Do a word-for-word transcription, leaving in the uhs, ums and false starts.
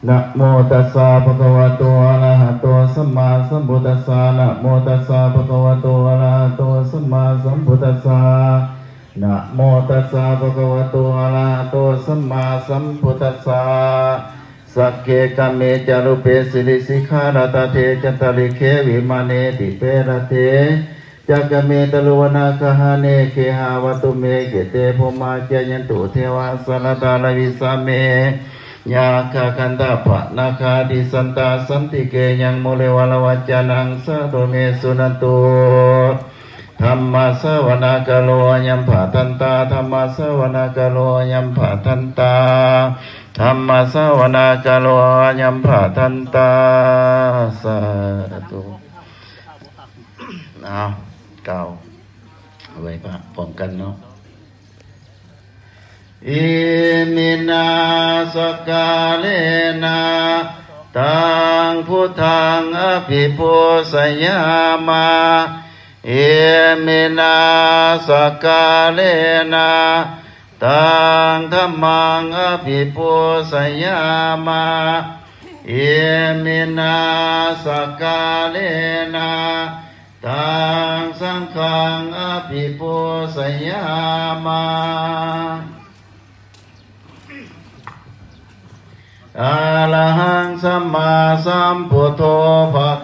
Namo tassa bhagavato arahato sammāsambuddhassa. Namo tassa bhagavato arahato sammāsambuddhassa. Namo tassa bhagavato arahato sammāsambuddhassa. Sagge kāme ca rūpe girisikharataṭe cantalikkhe vimāne dīpe raṭṭhe ca gāme taruvanagahane gehavatthumhi khette bhummā cāyantu devā jalathalavisame yakkhagandhabbanāgā tiṭṭhantā santike yaṃ munivaravacanaṃ sādhavo me suṇantu. Dhammassavanakālo ayambhadantā. Dhammassavanakālo ayambhadantā. Dhammassavanakālo ayambhadantā. Sādhu. เอา กล่าว ไหว้พระพร้อมกันเนาะ Iminā sakkārena taṃ buddhaṃ abhipūjayāma. Iminā sakkārena taṃ dhammaṃ abhipūjayāma. Iminā sakkārena taṃ saṅghaṃ abhipūjayāma. Arahaṃ sammāsambuddho bhagavā